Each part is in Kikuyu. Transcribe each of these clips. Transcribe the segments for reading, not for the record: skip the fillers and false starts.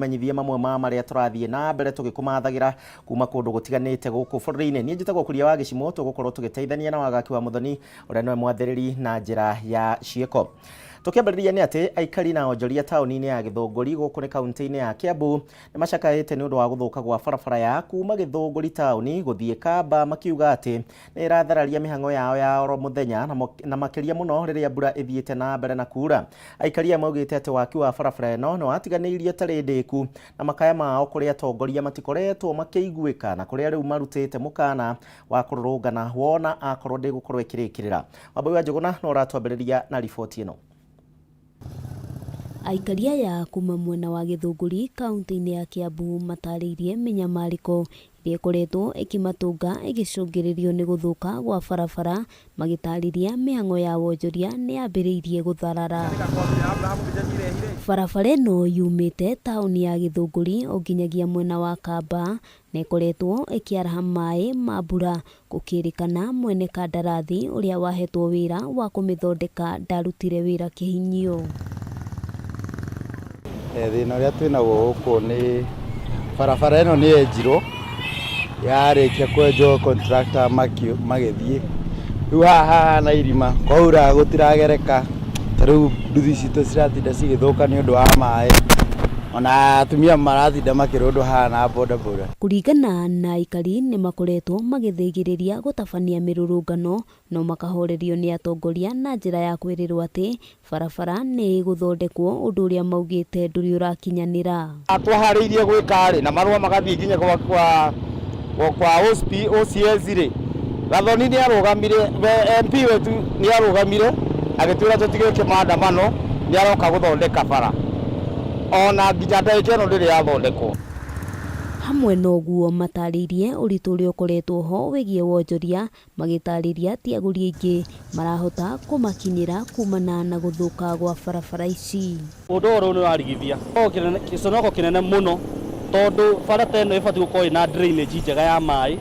Menyithie mamwe ma marĩa tũrathiĩ na mbere tũgĩkũmathagira kuma kũndũ gũtiganĩte gũkũ bũrũri-inĩ. Niĩ njĩtagwo Kuria wa Gĩcimo, tũgũkorwo tũgĩteithania na Wagaki wa Mũthoni ũrĩa nĩwe mwathĩrĩri na njĩra ya ciĩko. Tũkĩambĩrĩria nĩ atĩ aikari na onjoria taũni-inĩ ya Gĩthũngũri gũkũ nĩ kaunti-inĩ ya Kiambu nĩ macakaĩte nĩ ũndũ wa gũthũka gwa barabara ya kuma Gĩthũngũri taũni gũthiĩ Kamba, makiuga atĩ nĩ ĩrathararia mĩhang'o yao ya oro mũthenya na makĩria mũno rĩrĩa mbura ĩthiĩte na mbere na kura. Aikari aya maugĩte atĩ waki wa barabara ĩno nĩ watiganĩirio ĩtarĩ ndĩku na makaya mao kũrĩ atongoria matikoretwo makĩiguĩka na kũrĩa rĩu marutĩte mũkana wa kũrũrũngana wona akorwo ndĩgũkorwo ĩkĩrĩkĩrĩra. Wambui wa Njũgũna no ũratwambĩrĩria na riboti ĩno. Aikari aya kuma mwena wa Gĩthũngũri kaunti-inĩ ya Kiambu matarĩirie mĩnyamarĩko ĩrĩa ĩkoretwo ĩkĩmatũnga ĩgĩcũngĩrĩrio nĩ gũthũka gwa barabara, magĩtarĩria mĩhang'o ya wonjoria nĩ yambĩrĩirie gũtharara. Barabara ĩno yumĩte taũni ya Gĩthũngũri o nginyagia mwena wa Kamba na ĩkoretwo ĩkĩaraha maĩ ma mbura, gũkĩrĩkana mwene kandarathi ũrĩa wahetwo wĩra wa kũmĩthondeka ndarutire wĩra kĩhinyio. Thĩna ũrĩa twĩnaguo gũkũ nĩ barabara ĩno nĩ yenjirwo, yarĩkia kwenjwo contractor magĩthiĩ, rĩu haha hahana irima, kwaura gũtiragereka, ta rĩu nduthi citũ ciratinda cigĩthũka nĩ ũndũ wa maĩ, ona atumia maratinda makĩrũndwo haha na bodaboda. Kũringana na aikari nĩ makoretwo magĩthĩgĩrĩria gũtabania mĩrũrũngano no makahorerio nĩ atongoria na njĩra ya kwĩrĩrwo atĩ barabara nĩ ĩgũthondekwo, ũndũ ũrĩa maugĩte ndũrĩ ũrakinyanĩra. Twaharĩirie gwĩka rĩ na marũa magathiĩ nginya kwa OCS rĩ, Gathoni nĩ arũgamire, MP wetu nĩ arũgamire agĩtwĩra tũtigĩke maandamano, nĩ aroka gũthondeka bara, ona nginya ndagĩka ĩno ndĩrĩ yathondekwo. Hamwe na ũguo matarĩirie ũritũ ũrĩa ũkoretwo ho wĩgiĩ wonjoria, magĩtarĩria ti agũri aingĩ marahota kũmakinyĩra kumana na gũthũka gwa barabara ici. Ũndũ ũyũ nĩ ũrarigithia gĩconoko kĩnene mũno tondũ bara ta ĩno ĩbatiĩ gũkorwo ĩna drainage njega ya maĩ.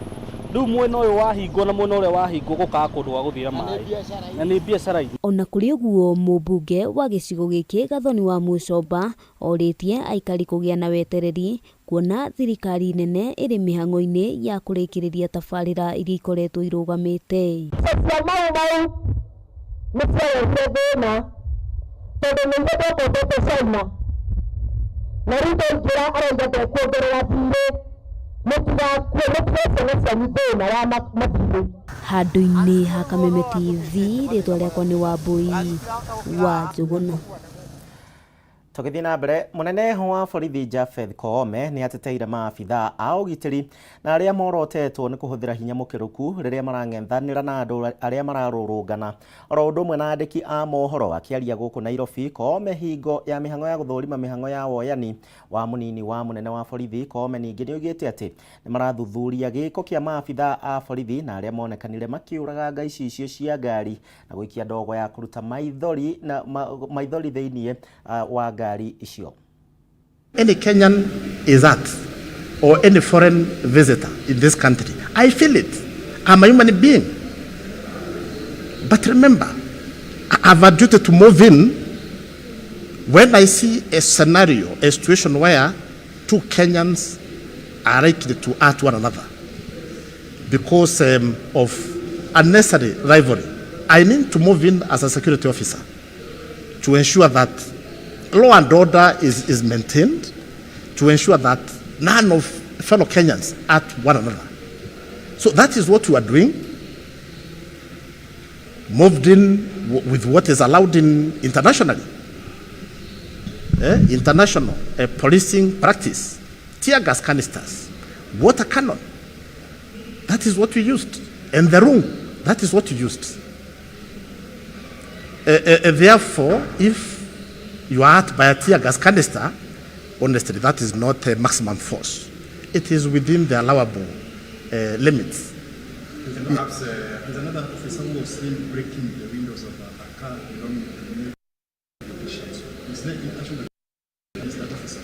Rĩu mwena ũyũ wahingwo na mwena ũrĩa wahingwo gũkaga kũndũ gwa gũthiĩra maĩ na nĩ biacara. Ona kũrĩ ũguo, mũmbunge wa gĩcigo gĩkĩ Gathoni wa Mũcomba orĩtie aikari kũgĩa na wetereri kuona thirikari nene ĩrĩ mĩhang'o-inĩ ya kũrĩkĩrĩria tabarĩra iria ikoretwo irũgamĩte. Cia Mau Mau nĩ ciarehire thĩna tondũ nĩ ithuĩ twakombete China na rĩu twaingĩra arauga ndekuongerera thirĩ. Mũtigakue mũtige ciana cianyu thĩna wa mathirĩ. Handũ-inĩ ha Kameme TV, rĩtwa rĩakwa nĩ Wambui wa Njũgũna. Tũgĩthiĩ na mbere, mũnene wa borithi Japheth Koome nĩ ateteire maabithaa a ũgitĩri na arĩa morotetwo nĩ kũhũthĩra hinya mũkĩrũku rĩrĩa marang'ethanĩra na andũ arĩa mararũrũngana, oro ũndũ ũmwe na andĩki a mohoro. Akĩaria gũkũ Nairobi, Koome hingo ya mĩhang'o ya gũthũrima mĩhang'o ya woyani wa mũnini wa mũnene wa borithi, Koome ningĩ nĩ oigĩte atĩ nĩ marathuthuria gĩko kĩa maabithaa a borithi na arĩa monekanire makĩũraganga icicio cia ngari na gũikia ndogo ya kũruta maithori na maithori thĩinĩ wa ngari icio. Any Kenyan is that, or any foreign visitor in this country, I feel it. I'm a human being. But remember, I have a duty to move in when I see a scenario, a situation where two Kenyans are likely to hurt one another because of unnecessary rivalry. I need to move in as a security officer to ensure that law and order is maintained, to ensure that none of fellow Kenyans hurt one another. So that is what we are doing. Moved in with what is allowed in internationally. International policing practice, tear gas canisters, water cannon. That is what we used. And the room, that is what we used. Therefore, if you are hurt by a tear gas canister, honestly, that is not a maximum force. It is within the allowable limits. Perhaps there's another officer who was seen breaking the windows of a car belonging to officials. Is there any action against that officer?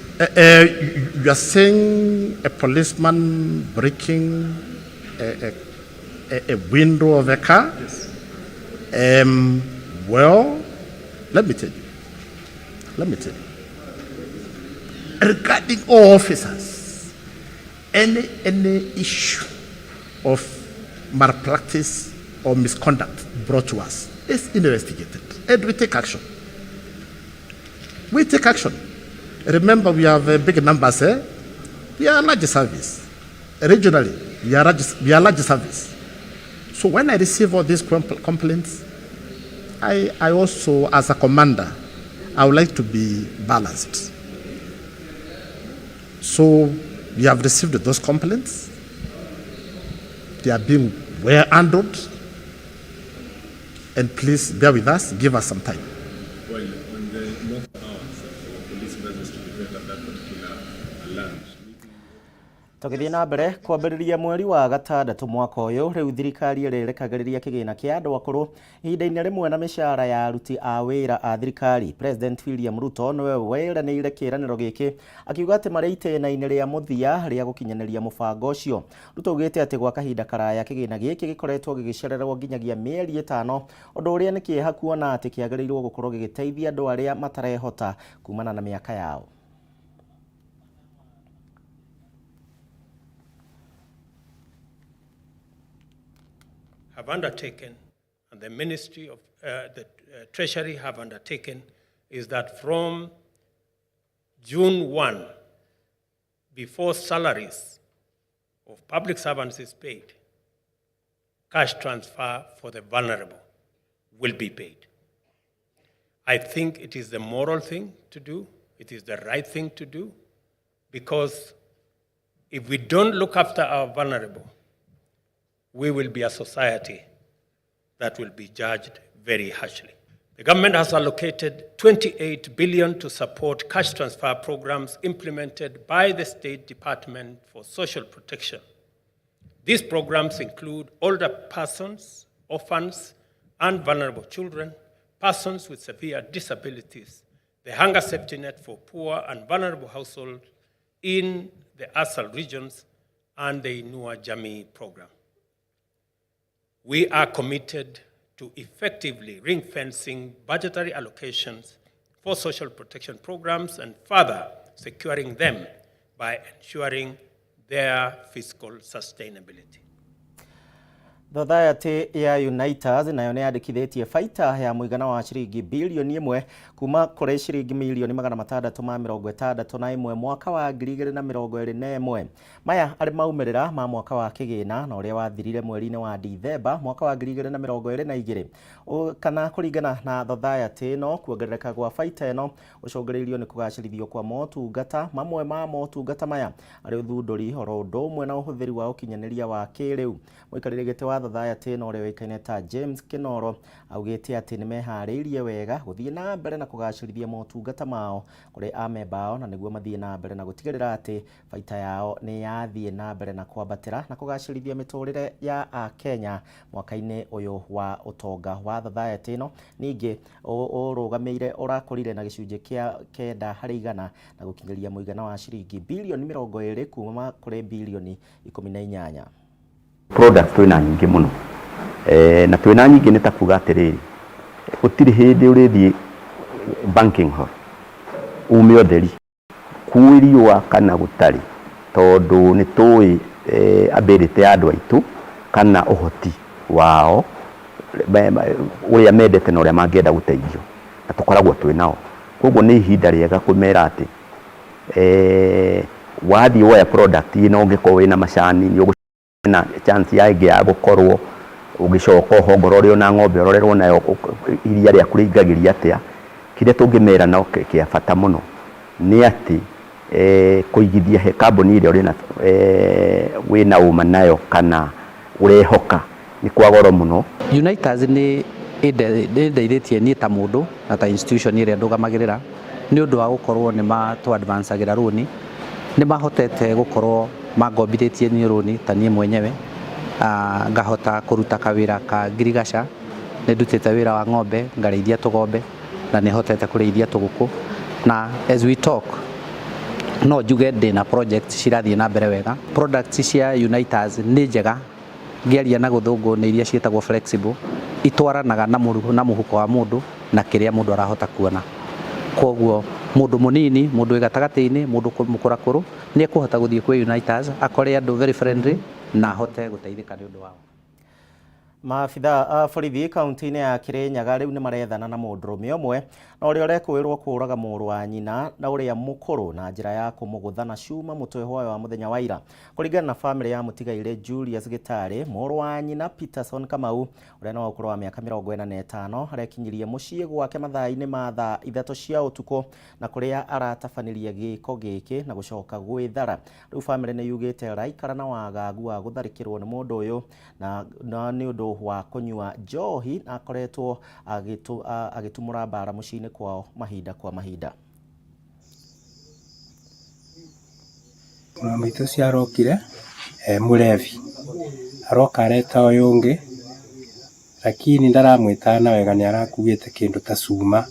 You are saying a policeman breaking a window of a car? Yes. Well, let me tell you. Let me tell you. Regarding all officers, any issue of malpractice or misconduct brought to us is investigated and we take action. We take action. Remember, we have big numbers. We are a large service. Regionally, we are a large service. So when I receive all these complaints, I also, as a commander, I would like to be balanced. So we have received those complaints. They are being well handled. And please bear with us, give us some time. Well, on the north hours for police presence to be felt at that particular land. Tũgĩthiĩ na mbere kwambĩrĩria mweri wa gatandatũ mwaka ũyũ, rĩu thirikari ĩrĩrekagĩrĩria kĩgĩna kĩa andũ akũrũ ihinda-inĩ rĩmwe na mĩcara ya aruti a wĩra a thirikari. President William Ruto nĩwe weranĩire kĩĩranĩro gĩkĩ akiuga atĩ marĩ itĩna-inĩ rĩa mũthia rĩa gũkinyanĩria mũbango ũcio. Ruto augĩte atĩ gwa kahinda karaya kĩgĩna gĩkĩ gĩkoretwo gĩgĩcererwo nginyagia mĩeri 5, ũndũ ũrĩa nĩ kĩeha kuona atĩ kĩagĩrĩirwo gũkorwo gĩgĩteithia andũ arĩa matarehota kumana na mĩaka yao. Have undertaken, and the Ministry of the Treasury have undertaken, is that from June 1, before salaries of public servants is paid, cash transfer for the vulnerable will be paid. I think it is the moral thing to do, it is the right thing to do, because if we don't look after our vulnerable, we will be a society that will be judged very harshly. The government has allocated 28 billion to support cash transfer programs implemented by the State Department for Social Protection. These programs include older persons, orphans, and vulnerable children, persons with severe disabilities, the hunger safety net for poor and vulnerable households in the ASAL regions, and the Inua Jamii program. We are committed to effectively ring-fencing budgetary allocations for social protection programs and further securing them by ensuring their fiscal sustainability. Society ya Uniters nayo nĩ yandĩkithĩtie baita ya mũigana wa ciringi bilioni 1 kuma kũrĩ ciringi milioni 661 mwaka wa 2021. Maya arĩ maumĩrĩra ma mwaka wa kĩgĩna na ũrĩa wathirire mweri-inĩ wa Dithemba mwaka wa 2022. Kana kũringana na society ĩno, kuongerereka gwa baita ĩno gũcũngĩrĩirio nĩ kũgacĩrithio kwa motungata. Mamwe ma motungata maya arĩ ũthundũri oro ũndũ ũmwe na ũhũthĩri wa ũkinyanĩria wa kĩrĩu. Mũikarĩri gĩtĩ wa society ĩno ũrĩa ũĩkaine ta James Kinoro augĩte atĩ nĩmeharĩirie wega gũthiĩ na mbere na kũgacĩrithia motungata mao kũrĩ amemba ao na nĩguo mathiĩ na mbere na gũtigĩrĩra atĩ baita yao nĩ yathiĩ na mbere na kwambatĩra na kũgacĩrithia mĩtũrĩre ya Akenya mwaka-inĩ ũyũ wa ũtonga wa society ĩno. Ningĩ ũrũgamĩire ũrakũrire na gĩcunjĩ kĩa 9 harĩ igana na gũkinyĩria mũigana wa ciringi bilioni 20 kuma kũrĩ bilioni 18. Products twina nyingĩ mũno na twina nyingĩ nĩ ta kuga atĩrĩrĩ, gũtirĩ hĩndĩ ũrĩthiĩ banking hall ume ũtheri kwĩ riũa kana gũtarĩ, tondũ nĩ tũĩ ability ya andũ aitũ kana ũhoti wao ũrĩa mendete na ũrĩa mangĩenda gũteithio, na tũkoragwo twĩ nao. Koguo nĩ ihinda rĩega kũmera atĩ wathiĩ woya product ĩno, ũngĩkorwo wĩna macani nĩ na chance ya ĩngĩ ya gũkorwo ũgĩcoka oho, ngorwo ũrĩ ona ng'ombe ũrorerwo nayo iria rĩaku rĩingagĩria atĩa. Kĩrĩa tũngĩmera no kĩa bata mũno nĩ atĩ kũigithia he kambuni ĩrĩa ũrĩ na wĩna ũma nayo kana ũrehoka nĩ kwa goro mũno. Uniters nĩ ĩndeithĩtie niĩ ta mũndũ na ta institution ĩrĩa ndũgamagĩrĩra nĩ ũndũ wa gũkorwo nĩ matũ advance-agĩra rũni, nĩ mahotete gũkorwo mangombithĩtie niĩ rũni ta niĩ mwenyewe, ngahota kũruta kawĩra ka ngirigaca. Nĩ ndutĩte wĩra wa ng'ombe, ngarĩithia tũgombe na nĩ hotete kũrĩithia tũgũkũ, na as we talk no njuge ndĩna project cirathiĩ na mbere wega. Products cia Uniters nĩ njega, ngĩaria na gũthũngũ nĩ iria ciĩtagwo flexible, itwaranaga na mũhuko wa mũndũ na kĩrĩa mũndũ arahota kuona. Kwoguo mũndũ mũnini, mũndũ wĩ gatagatĩ-inĩ, mũndũ mũkũrakũrũ nĩ ekũhota gũthiĩ kwĩ Unaitas akore andũ very friendly na ahote gũteithĩka nĩ ũndũ wao. Maabithaa a borithi kaunti-inĩ ya Kirinyaga rĩu nĩmarethana na mũndũrũme ũmwe na ũrĩa ũrekũĩrwo kũraga mũrũ wa nyina na ũrĩa mũkũrũ na njĩra ya kũmũgũtha na cuma mũtwe hwaĩ wa mũthenya wa ira. Kũringana na famĩlĩ ya mũtigairĩ Julius Gĩtarĩ, mũrũ wa nyina Peterson Kamau ũrĩa nĩ wa ũkũrũ wa mĩaka 45 arekinyirie mũciĩ gwake mathaa-inĩ ma thaa 3 cia ũtukũ na kũrĩa aratabanirie gĩko gĩkĩ na gũcoka gwĩthara. Rĩu famĩlĩ nĩ yugĩte araikara na wagagu wa gũtharĩkĩrwo nĩ mũndũ ũyũ na nĩ ũndũ wa kũnyua njohi na akoretwo agĩtumũra mbara mũciĩ-inĩ kwao mahinda kwa mahinda. Mũrũ wa maitũ ũcio arokire e mũrebi, aroka areta ũyũ ũngĩ, lakini ndaramwĩtaga na wega nĩ arakuĩte kĩndũ ta cuma.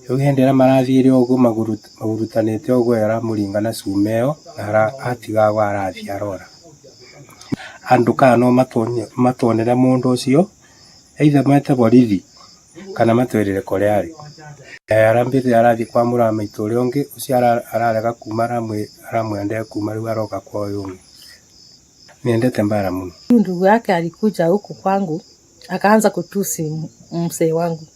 Rĩu hĩndĩ ĩrĩa marathiĩre ũguo mahurutanĩte ũguo ũyũ aramũringa na cuma ĩyo na atiga agwa arathiĩ arora. Andũ kana no matuonere mũndũ ũcio either mete borithi kana matwĩrĩre kũrĩa arĩ. Arambĩte arathiĩ kwa mũrũ wa maitũ ũrĩa ũngĩ, ũcio ararega kuma aramwĩra ndekuma rĩu aroka kwa ũyũ ũngĩ. Nĩendete mbara mũno. Huyu ndugu yake alikuja huku kwangu akaanza kutusi mzee wangu,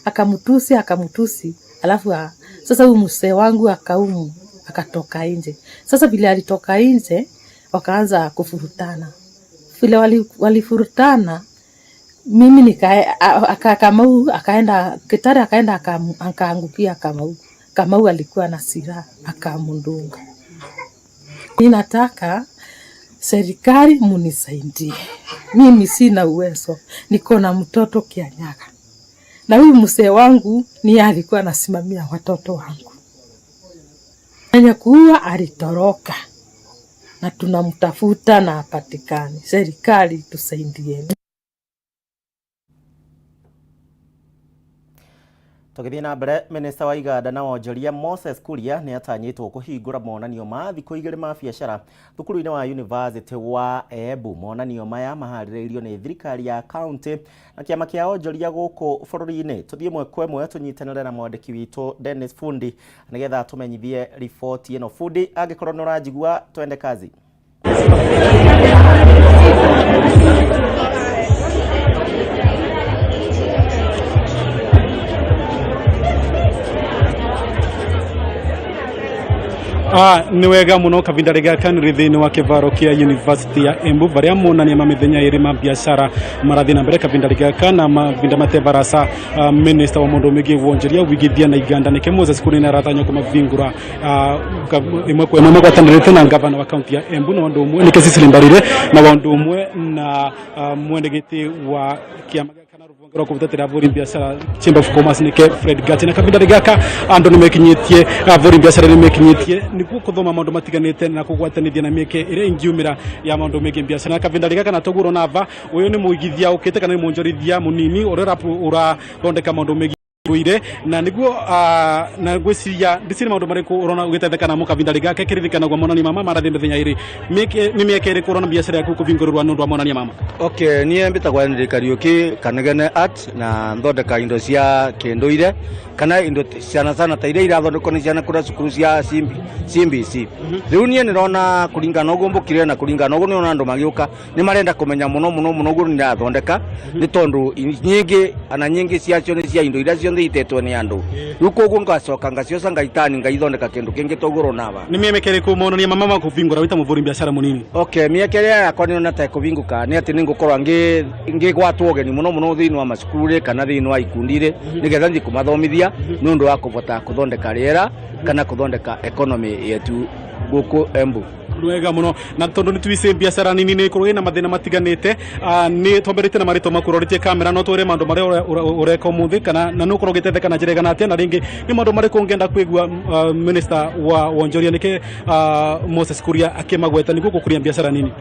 akamtusi akamtusi, alafu sasa huyu mzee wangu akaumu akatoka nje. Sasa vile alitoka nje wakaanza kufurutana, vile walifurutana mimi nika Kamau akaenda Kitare akaenda akaangukia Kamau. Kamau alikuwa na silaha akamdunga. Ninataka serikali munisaidie, mimi sina uwezo, niko na mtoto Kianyaga na huyu mzee wangu ni alikuwa anasimamia watoto wangu. Mwenye kuua alitoroka na tunamtafuta na hapatikani. Serikali tusaidieni. Tũgĩthiĩ na mbere, minista wa iganda na wonjoria Moses Kuria nĩ atanyĩtwo kũhingũra monanio ma thikũ igĩrĩ ma biacara thukuru-inĩ wa University wa Embu. Monanio maya maharĩrĩirio nĩ thirikari ya county na kĩama kĩa onjoria gũkũ bũrũri-inĩ. Tũthiĩ ĩmwe kwa ĩmwe tũnyitanĩre na mwandĩki witũ Dennis Fundi nĩgetha tũmenyithie riboti ĩno. Fundi, angĩkorwo nĩ ũranjigua, twende kazi. Nĩ wega mũno kavinda gaka nĩ thĩinĩ wa kĩvaro kĩa University ya Embu varia monania ma mĩthenya ĩrĩ ma biacara marathiĩ na mbere kavinda gaka na mavinda mate barasa. Minister wa maũndũ megiĩ wonjoria wigithia na iganda nĩke Moses Kuria nĩaratanywo kũmavingũra ĩmwe kwa ĩmwe magwatanĩrĩte na gavana wa kaunti ya Embu na ũndũ ũmwe nĩke Cecily Mbarire na ũndũ ũmwe na mwendegĩti wa kĩama rwa kũbutatĩra ahũri biacara Chamber of Commerce nĩke Fred Gati na kavinda gaka andũ nĩmekinyĩtie ahũri biacara nĩmekinyĩtie nĩguo kũthoma maũndũ matiganĩte na kũgwatanithia na mĩeke ĩrĩa ĩngiumĩra ya maũndũ megiĩ biacara na kavinda gaka na toguo ũrona ava ũyũ nĩ mũigithia ũkĩte kana nĩ mwonjorithia mũnini ũrĩa ũrathondeka maũndũ megiĩ rũire na nĩguo na ngwĩciria ndicirĩ maũndũ marĩkũ ũrona ũgĩteithĩka namo kavinda gaka kĩririkanagwo monania mama marathiĩ mĩthenya ĩrĩ nĩ mĩeke ĩrĩkũ ũrona biacara yaku kũvingũrĩrwa nĩ ũndũ wa monania mama? Okay, niĩ mbĩtagwo Henry Kariũki Kanegene Art na nthondeka indo cia kĩndũire kana indo sana sana ta iria irathondekwo nĩ ciana kũrĩa cukuru cia CBC. Rĩu niĩ nĩrona kũringana na ũguo mbũkire na kũringana na ũguo nĩrona andũ magĩũka nĩ marenda kũmenya mũno mũno mũno ũguo nĩrathondeka nĩ tondũ nyingĩ ana nyingĩ ciacio nĩ cia indo iria ciothe itetwo nĩ andũ. Rĩu koguo ngacoka ngacioca ngaitani ngaithondeka kĩndũ kĩngĩ toguo ũrona aba. Nĩ mĩeke ĩrĩkũ monania mama makũvingũra wĩta mũvũri biacara mũnini? Okay, mĩeke ĩrĩa yakwa nĩrona ta ĩkũvingũka nĩ atĩ nĩngũkorwo ngĩgwatwo ũgeni mũno mũno thĩinĩ wa macukuru rĩ kana thĩinĩ wa ikundi rĩ nĩgetha thiĩ kũmathomithia nĩ ũndũ wa kũbota kũthondeka rĩera kana kũthondeka economy yetu gũkũ Embu. Wega mũno na tondũ nĩ twicĩ biacara nini nĩ ĩkoragwo ĩna mathĩna matiganĩte, nĩ twambĩrĩtie na marĩtwa maku ũrorĩtie kamera no twĩre maũndũ marĩa ũreka ũmũthĩ kana na nĩ ũkorwo ũgĩteithĩka na njĩra ĩgana atĩa na rĩngĩ nĩ maũndũ marĩkũ ũngĩenda kũigua minister wa wonjoria nĩkĩ Moses Kuria akĩmagweta nĩguo gũkũria biacara nini?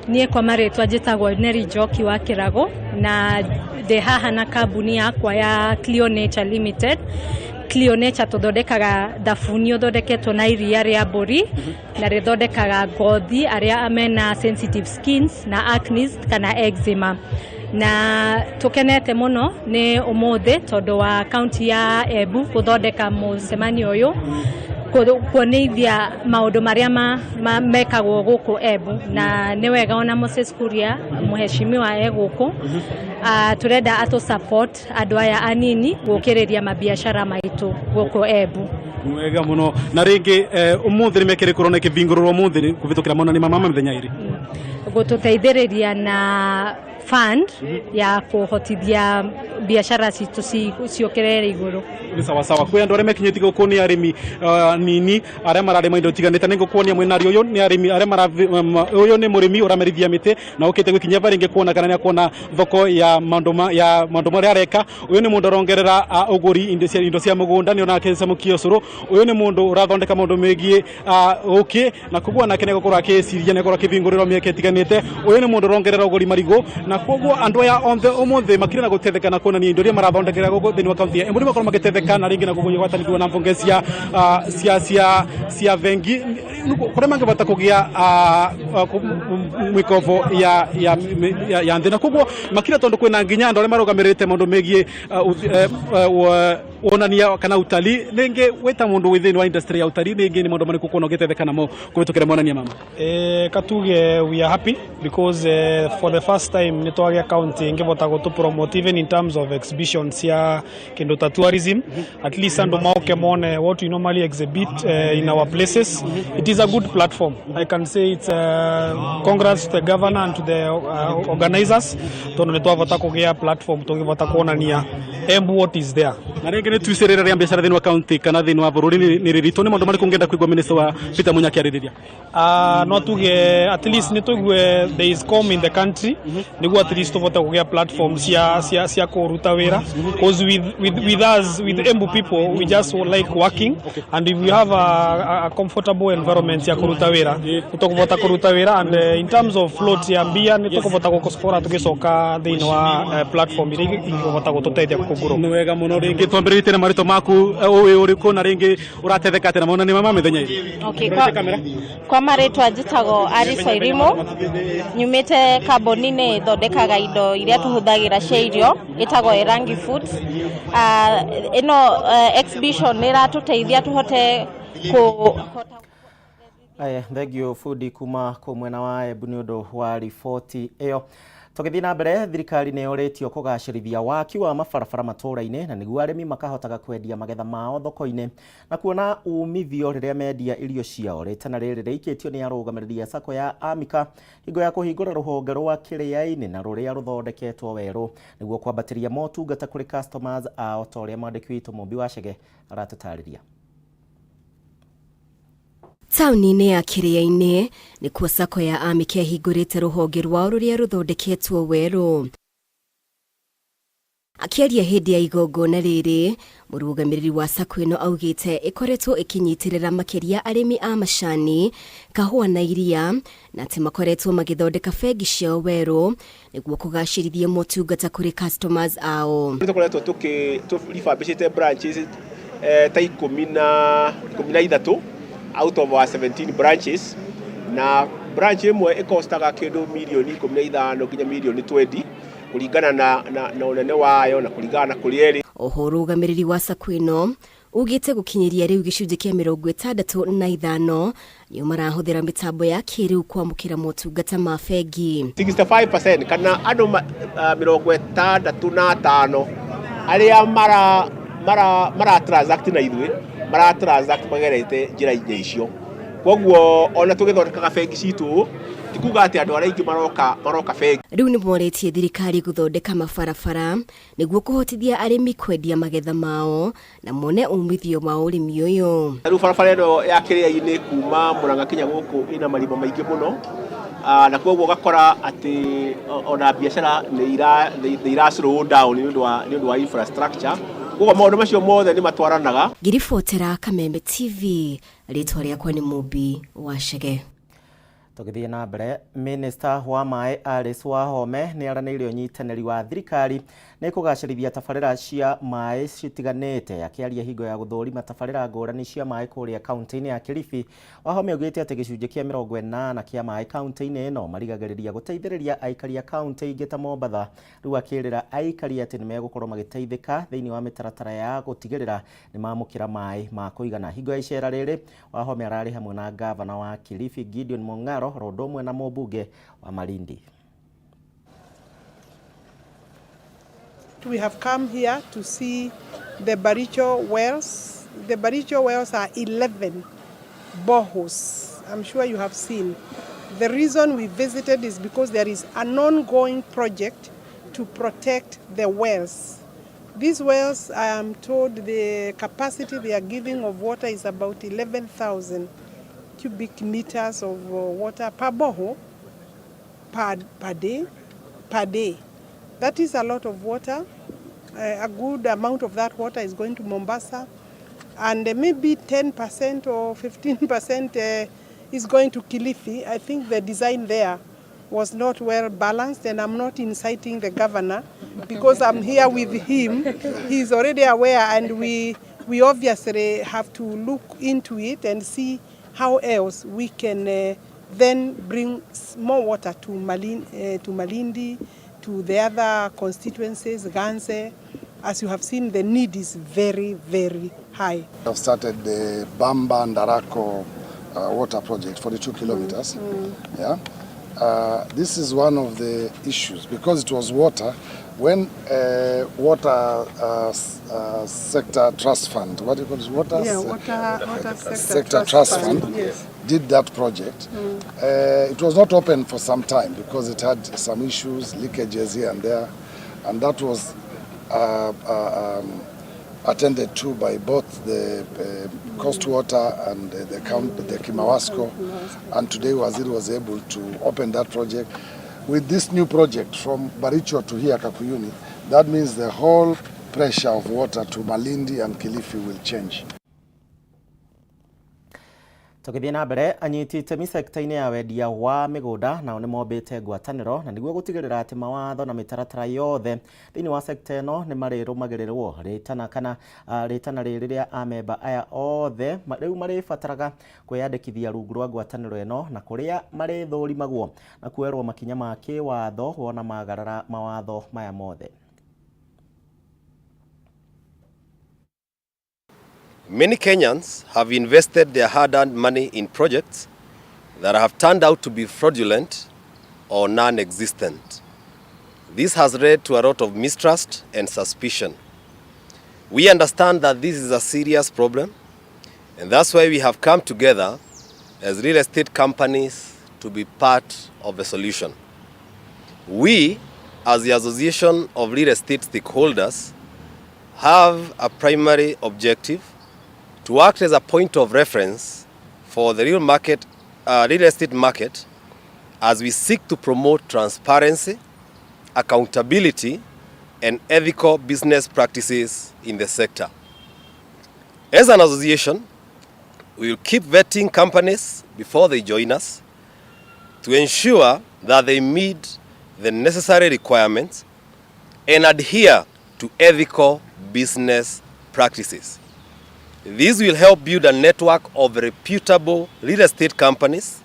Niĩ kwa marĩtwa njĩtagwo Neri Njoki wa Kĩrago na ndĩ haha na kambuni yakwa ya Cleo Nature Limited. Cleo Nature tũthondekaga thabuni ũthondeketwo na iria rĩa mbũri na rĩthondekaga ngothi arĩa mena sensitive skins na acne kana eczema. Na tũkenete mũno nĩ ũmũthĩ tondũ wa kaunti ya Embu gũthondeka mũcemanio ũyũ kuonithia maũndũ marĩa mekagwo gũkũ Embu, na nĩ wega ona Moses Kuria mheshimiwa e gũkũ. Tũrenda atũ support andũ aya anini gũkĩrĩria mabiacara maitũ gũkũ Embu. Wega muno. Na rĩngĩ ũmũthĩ nĩ mekĩrĩ kũrona ĩkĩvingũrũrwo ũmũthĩ kũvĩtũkĩra monanio ma mĩthenya ĩrĩ? Gũtũteithĩrĩria na fund ya kũhotithia biacara citũ ciũkĩrĩre igũrũ. Nĩ sawa sawa. Kwĩ andũ arĩa mekinyĩtie gũkũ nĩ arĩmi nini arĩa mararĩma indo itiganĩte. Nĩ ngũkuonia mwena ũyũ nĩ arĩmi arĩa mara ũyũ nĩ mũrĩmi ũramerithia mĩtĩ na ũkĩte gwĩkinyia ba rĩngĩ kuona kana nĩ akuona thoko ya maũndũ ya maũndũ marĩa areka. Ũyũ nĩ mũndũ ũrongerera ũgũri indo cia mũgũnda, nĩ onake acamũkia ũcũrũ. Ũyũ nĩ mũndũ ũrathondeka maũndũ megiĩ ũkĩ, na koguo onake nĩ egũkorwo akĩciria, nĩ egũkorwo akĩvingũrĩrwo mĩeke ĩtiganĩte. Ũyũ nĩ mũndũ ũrongerera ũgũri marigũ, na koguo andũ aya othe ũmũthĩ makĩrĩ na gũtetheka na kuonania indo iria marathondekera gũkũ thĩinĩ wa kaunti ya Embu, nĩ makorwo magĩtetheka na rĩngĩ na kũgwatanĩrwo na mbunge cia bengi kũrĩa mangĩbota kũgĩa mĩkobo ya nthĩ, na koguo makĩria tondũ kwĩna nginya andũ arĩa marũgamĩrĩrĩte maũndũ megiĩ wonania kana utalii. Rĩngĩ wĩta mũndũ wĩ thĩinĩ wa industry ya utalii, rĩngĩ nĩ maũndũ marĩkũ kuona ũgĩtetheka namo kũhĩtũkĩra monania mama? Katuge we are happy because for the first time nĩ twagĩa county ingĩbota gũtũ promote even in terms of exhibition cia kĩndũ ta tourism. At least andũ maoke mone what we normally exhibit in our places. It is a good platform. I can say it's congrats to the governor and to the organizers, tondũ nĩ twabota kũgĩa platform tũngĩbota kuonania Embu what is there. Na rĩngĩ nĩ tuicĩrĩra rĩa biacara thĩinĩ wa kaunti kana thĩinĩ wa bũrũri nĩ rĩritũ. Nĩ maũndũ marĩkũ ũngĩenda kũigua minister wa Peter Munya akĩarĩrĩria? No tuge at least nĩ tũigue there is calm in the country, nĩguo at least tũvote kũgĩa platform cia kũruta wĩra, because with us, with Embu people, we just like working, and if we have a comfortable environment ya kũruta wĩra, nĩ tũkũvota kũruta wĩra. And in terms of float ya mbia, nĩ tũkũvota gũkora tũgĩcoka thĩinĩ wa platform iria ingĩhota gũtũteithia kũgrow. Nĩ wega mũno. Rĩngĩ twambĩrĩrie na marĩtwa maku, ũĩ ũrĩkũ, na rĩngĩ ũratetheka atĩa na monanio ma mĩthenya ĩrĩ? Okay, kwa marĩtwa njĩtagwo Alice Wairimu, nyumĩte kambuni-inĩ ĩthondekaga indo iria tũhũthagĩra cia irio ĩtagwo Erangi Foods. Ĩno exhibition nĩ ĩratũteithia tũhote kũhota. Aya, thengio bundi kuma kũ mwena wa Embu nĩ ũndũ wa riboti ĩyo. Tũgĩthiĩ na mbere, thirikari nĩ yũrĩtio kũgacĩrithia waki wa mabarabara matũũra-inĩ na nĩguo arĩmi makahotaga kwendia magetha mao thoko-inĩ na kuona umithio rĩrĩa mendia irio ciao. Rĩtana rĩrĩ rĩikĩtio nĩ arũgamĩrĩri a sacco ya Amika hingo ya kũhingũra rũhonge rwa Kĩrĩa-inĩ na rũrĩa rũthondeketwo werũ nĩguo kwambatĩria motungata kũrĩ customers ao, ta ũrĩa mwandĩki witũ Mũmbi wa Chege aratũtarĩria. Taũni-inĩ ya Kĩrĩa-inĩ nĩkuo sacco ya Amika ĩhingũrĩte rũhonge rwao rũrĩa rũthondeketwo werũ. Akĩaria hĩndĩ ya igongona rĩrĩ, mũrũgamĩrĩri wa sacco ĩno augĩte ĩkoretwo ĩkĩnyitĩrĩra makĩria arĩmi a macani, kahũa na iria, na atĩ makoretwo magĩthondeka bengi ciao werũ nĩguo kũgacĩrithia motungata kũrĩ customers ao. Nĩ tũkoretwo tũkĩ refurbishĩte branches ta 13 out of our 17 branches, na branch ĩmwe ĩkostaga kĩndũ mirioni 15 nginya mirioni 20 kũringana na ũnene wayo na kũringana na kũrĩa ĩrĩ. Oho ũrũgamĩrĩri wa sacco ĩno ugĩte gũkinyĩria rĩu gĩcunjĩ kĩa 65 nĩo marahũthĩra mĩtambo ya kĩrĩu kwamũkĩra motungata ma bengi. 65% kana andũ 65 arĩa mara transact na ithuĩ mara transact magerete njĩra-inĩ icio. Koguo ona tũgĩthondekaga bengi citũ, ti kuga atĩ andũ arĩa aingĩ maroka bengi. Rĩu nĩ morĩtie thirikari gũthondeka mabarabara nĩguo kũhotithia arĩmi kwendia magetha mao na mone umithio wa ũrĩmi ũyũ. Rĩu barabara ĩno ya Kĩrĩa-inĩ kuma Murang'a kinya gũkũ ĩna marima maingĩ mũno, na koguo ũgakora atĩ ona biacara nĩ ira slow down nĩ ũndũ wa infrastructure. Koguo maũndũ macio mothe nĩ matwaranaga. Ngĩribotera Kameme TV, rĩtwa rĩakwa nĩ Mũmbi wa Chege. Tũgĩthiĩ na mbere, Minista wa maĩ Alice Wahome nĩ aranĩirie ũnyitanĩri wa thirikari nĩ kũgacĩrithia tabarĩra cia maĩ citiganĩte. Akĩaria hingo ya gũthũrima tabarĩra ngũrani cia maĩ kũrĩa kaunti-inĩ ya Kilifi, Wahome augĩte atĩ gĩcunjĩ kĩa 80 kĩa maĩ kaunti-inĩ ĩno marigagĩrĩria gũteithĩrĩria aikari a kaunti ingĩ ta Mombatha. Rĩu akĩrĩra aikari atĩ nĩ megũkorwo magĩteithĩka thĩinĩ wa mĩtaratara ya gũtigĩrĩra nĩ mamũkĩra maĩ ma kũigana. Hingo ya icera rĩrĩ, Wahome ararĩ hamwe na ngavana wa Kilifi Gideon Mong'aro oro ũndũ ũmwe na mũmbunge wa Malindi. We have come here to see the Baricho wells. The Baricho wells are 11 boreholes. I'm sure you have seen. The reason we visited is because there is an ongoing project to protect the wells. These wells, I am told the capacity they are giving of water is about 11,000 cubic meters of water per borehole per day, per day. That is a lot of water. A good amount of that water is going to Mombasa, and maybe 10% or 15% is going to Kilifi. I think the design there was not well balanced, and I'm not inciting the governor because I'm here with him. He's already aware, and we obviously have to look into it and see how else we can then bring more water to Malindi, to the other constituencies, Ganze. As you have seen, the need is very, very high. I've started the Bamba Ndarako water project, 42 kilometers. Yeah. This is one of the issues because it was water. When water sector trust fund, what do you call it? Water, Yeah, water sector, sector trust fund, yes. did that project. It was not open for some time because it had some issues, leakages here and there, and that was attended to by both the Coast Water and the county, the Kimawasco, and today Waziri was able to open that project. With this new project from Baricho to here, Kakuyuni, that means the whole pressure of water to Malindi and Kilifi will change. Tũgĩthiĩ na mbere, anyiti itemi sekta-inĩ ya wendia wa mĩgũnda nao nĩ mombĩte ngwatanĩro na nĩguo gũtigĩrĩra atĩ mawatho na mĩtaratara yothe thĩinĩ wa sekta ĩno nĩ marĩrũmagĩrĩrwo. Rĩtana kana rĩtana rĩrĩ rĩa amemba aya othe rĩu marĩbataraga kwĩyandĩkithia rungu rwa ngwatanĩro ĩno na kũrĩa marĩthũrimagwo na kuoerwo makinya ma kĩwatho wona magarara mawatho maya mothe. Many Kenyans have invested their hard-earned money in projects that have turned out to be fraudulent or non-existent. This has led to a lot of mistrust and suspicion. We understand that this is a serious problem, and that's why we have come together as real estate companies to be part of the solution. We, as the Association of Real Estate Stakeholders, have a primary objective to act as a point of reference for the real estate market as we seek to promote transparency, accountability, and ethical business practices in the sector. As an association, we will keep vetting companies before they join us to ensure that they meet the necessary requirements and adhere to ethical business practices. This will help build a network of reputable real estate companies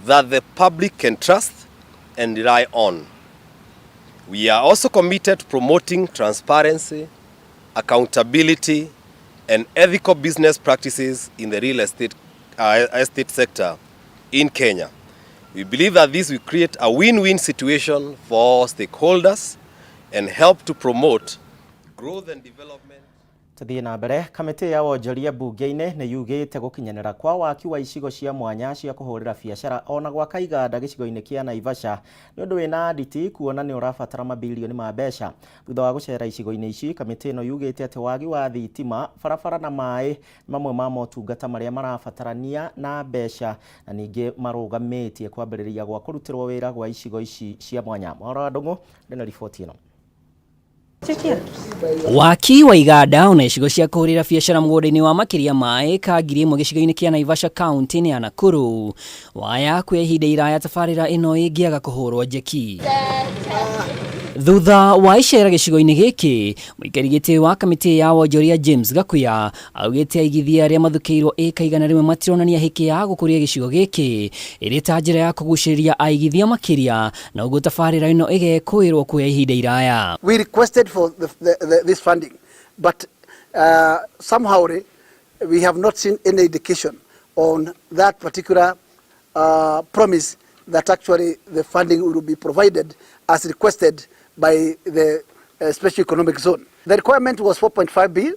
that the public can trust and rely on. We are also committed to promoting transparency, accountability, and ethical business practices in the real estate sector in Kenya. We believe that this will create a win-win situation for all stakeholders and help to promote growth and development. Tuthiĩ na mbere, kamĩtĩ ya wonjoria mbunge-inĩ nĩ yugĩte gũkinyanĩra kwa waki wa icigo cia mwanya cia kũhũrĩra biacara ona gwaka iganda gĩcigo-inĩ kĩa Naivasha nĩ ũndũ wĩna nditi kuona nĩ ũrabatara mabirioni ma mbeca. Thutha wa gũcera icigo-inĩ ici, kamĩtĩ ĩno yugĩte atĩ wagi wa thitima, barabara na maĩ nĩ mamwe ma motungata marĩa marabatarania na mbeca na ningĩ marũgamĩtie kwambĩrĩria gwa kũrutĩrwo wĩra gwa icigo ici cia mwanya. Mwaura wa Ndũng'ũ ndĩ na riboti ĩno. Waki wa iganda ona icigo cia kũhũrĩra biacara mũgũnda-inĩ wa makĩria ma ĩka 1000 gĩcigo-inĩ kĩa Naivasha kaunti-inĩ ya Nakuru waya kwa ihinda iraya tabarĩra ĩno ĩngĩaga kũhũrwo njeki. Thutha wa icera gĩcigo-inĩ gĩkĩ, mũikari gĩtĩ wa kamĩtĩ ya wonjoria James Gakuya augĩte aigithia arĩa mathukĩirwo ĩka 100 matironania hĩkĩ ya gũkũria gĩcigo gĩkĩ ĩrĩ ta njĩra ya kũgucĩrĩria aigithia makĩria na ũguo tabarĩra ĩno ĩgekũĩrwo kuoya ihinda iraya. We requested for this funding, but somehow we have not seen any indication on that particular promise that actually the funding will be provided as requested by the special economic zone. The requirement was 4.5 billion,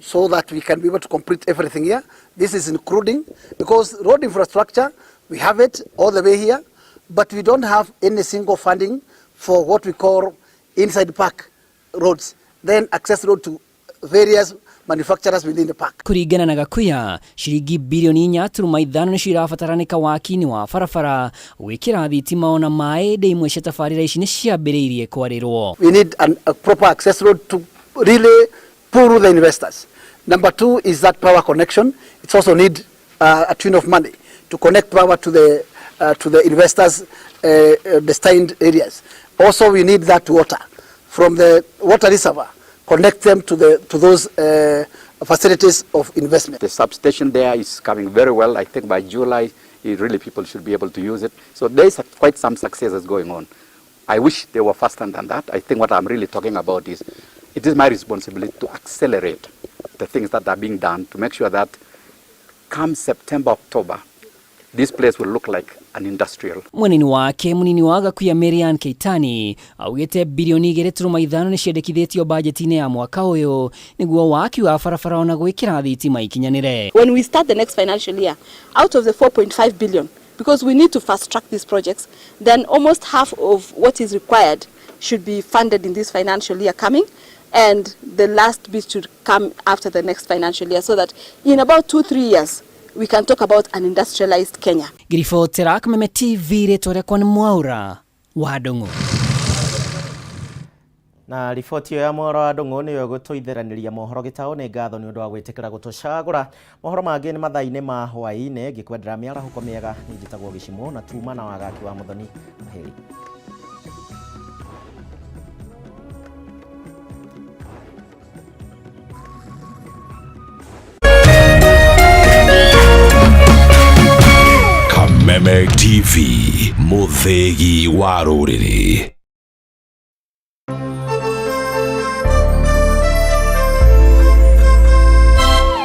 so that we can be able to complete everything here. This is including, because road infrastructure, we have it all the way here, but we don't have any single funding for what we call inside park roads, then access road to various manufacturers within the park. Kũringana na Gakuya, ciringi bilioni 4.5 nĩcio irabataranĩka waki-inĩ wa barabara, gwĩkĩra thitima ona maĩ ndĩ imwe cia tabarĩra ici nĩciambĩrĩirie kwarĩrwo. We need a proper access road to really pull the investors. Number 2 is that power connection. It's also need a tune of money to connect power to the investors' destined areas. Also, we need that water from the water reservoir, connect them to those facilities of investment. The substation there is coming very well. I think by July, really people should be able to use it. So there is quite some successes going on. I wish they were faster than that. I think what I'm really talking about is it is my responsibility to accelerate the things that are being done to make sure that come September, October, this place will look like an industrial. Mwenini wake munini wa Gakuya Marian Keitani augite bilioni 2.5 nĩciendekithĩtio bajeti-inĩ ya mwaka ũyũ nĩguo waki wa barabara ona gwĩkĩra thitima ikinyanĩre. When we start the next financial year, out of the 4.5 billion, because we need to fast track these projects, then almost half of what is required should be funded in this financial year coming, and the last bit should come after the next financial year, so that in about 2-3 years we can talk about an industrialized Kenya. Ngiribotera Kameme TV rĩtwa rĩakwa nĩ Mwaura wa Ndung'u. Na riboti ĩyo ya Mwaura wa Ndung'u nĩyo ĩgũtũitheranĩria mohoro gĩtaũ. Nĩ ngatho nĩ ũndũ wa gwĩtĩkĩra gũtũcagũra. Mohoro mangĩ nĩ mathaa-inĩ ma hwaĩ-inĩ. Ngĩkwendera mĩarahũko mĩega. Niĩ njĩtagwo Gĩcimũ na tuma na wagaki wa Mũthoni. Kwaheri. Kameme TV, mũthĩgi wa rũrĩrĩ.